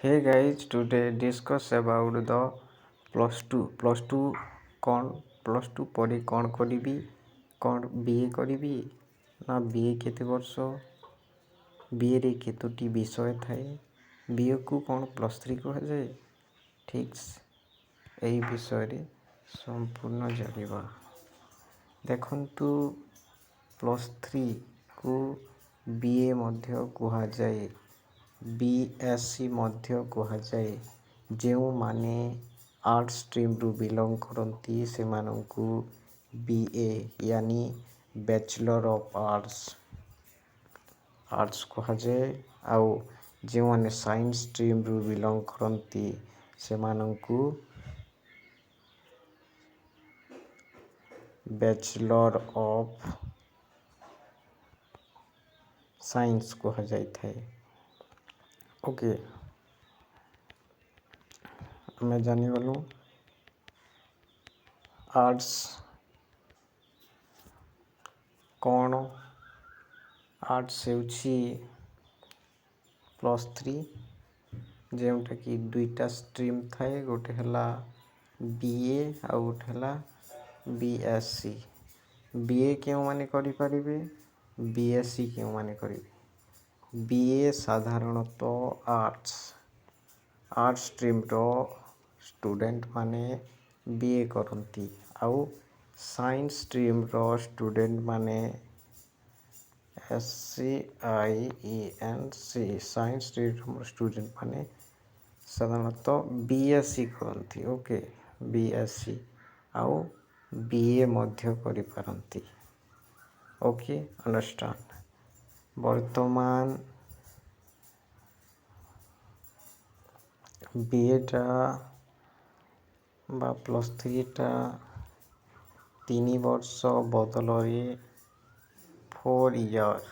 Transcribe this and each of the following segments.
Hey guys, today discuss about the plus two. Plus two କ'ଣ, plus two ପରେ କ'ଣ କରିବି? କ'ଣ ବି ଏ କରିବି ନା ବି ଏ କେତେ ବର୍ଷ, ବି ଏରେ କେତୋଟି ବିଷୟ ଥାଏ, ବି ଏକୁ କ'ଣ ପ୍ଲସ୍ ଥ୍ରୀ କୁହାଯାଏ? ଠିକ୍ ଏହି ବିଷୟରେ ସମ୍ପୂର୍ଣ୍ଣ ଜାଣିବା। ଦେଖନ୍ତୁ, ପ୍ଲସ୍ ଥ୍ରୀକୁ ବି ଏ ମଧ୍ୟ କୁହାଯାଏ, ବି ଏସ୍ ସି ମଧ୍ୟ କୁହାଯାଏ। ଯେଉଁମାନେ ଆର୍ଟସ୍ ଷ୍ଟ୍ରିମ୍ରୁ ବିଲଙ୍ଗ କରନ୍ତି, ସେମାନଙ୍କୁ ବି ଏ ୟାନି ବ୍ୟାଚଲର୍ ଅଫ୍ ଆର୍ଟସ୍ କୁହାଯାଏ, ଆଉ ଯେଉଁମାନେ ସାଇନ୍ସ ଷ୍ଟ୍ରିମ୍ରୁ ବିଲଙ୍ଗ କରନ୍ତି, ସେମାନଙ୍କୁ ବ୍ୟାଚଲର୍ ଅଫ୍ ସାଇନ୍ସ କୁହାଯାଇଥାଏ। ଓକେ, ଆମେ ଜାଣିଗଲୁ ଆର୍ଟସ୍ କ'ଣ। ଆର୍ଟସ୍ ହେଉଛି ପ୍ଲସ୍ ଥ୍ରୀ, ଯେଉଁଟାକି ଦୁଇଟା ଷ୍ଟ୍ରିମ୍ ଥାଏ, ଗୋଟେ ହେଲା ବି ଏ ଆଉ ଗୋଟେ ହେଲା ବି ଏସ୍ ସି। ବି ଏ କେଉଁମାନେ କରିପାରିବେ, ବି ଏସ୍ ସି କେଉଁମାନେ କରିବେ? ବି ଏ ସାଧାରଣତଃ ଆର୍ଟସ୍ ଷ୍ଟ୍ରିମ୍ର ଷ୍ଟୁଡ଼େଣ୍ଟମାନେ ବି ଏ କରନ୍ତି, ଆଉ ସାଇନ୍ସ ଷ୍ଟ୍ରିମ୍ର ଷ୍ଟୁଡ଼େଣ୍ଟମାନେ, S C I E N C, science ଷ୍ଟ୍ରିମ୍ର ଷ୍ଟୁଡ଼େଣ୍ଟମାନେ ସାଧାରଣତଃ ବି ଏସ୍ ସି କରନ୍ତି। ଓକେ, ବି ଏସ୍ ସି ଆଉ ବି ଏ ମଧ୍ୟ କରିପାରନ୍ତି। Okay, understand? ବର୍ତ୍ତମାନ ବି ଏଟା ବା ପ୍ଲସ୍ ଥ୍ରୀଟା 3 ବର୍ଷ ବଦଳରେ 4 ଇୟର୍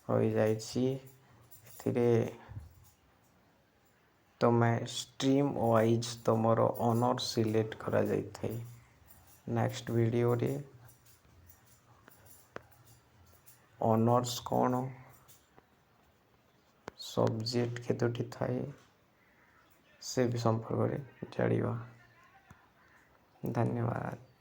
ହୋଇଯାଇଛି। ଏଥିରେ ତୁମେ ଷ୍ଟ୍ରିମ୍ ୱାଇଜ୍ ତୁମର ଅନର୍ସ ସିଲେକ୍ଟ କରାଯାଇଥାଏ। ନେକ୍ସଟ ଭିଡ଼ିଓରେ ଅନର୍ସ କ'ଣ, ସବଜେକ୍ଟ କେତୋଟି ଥାଏ, ସେ ବି ସମ୍ପର୍କରେ ଜାଣିବା। ଧନ୍ୟବାଦ।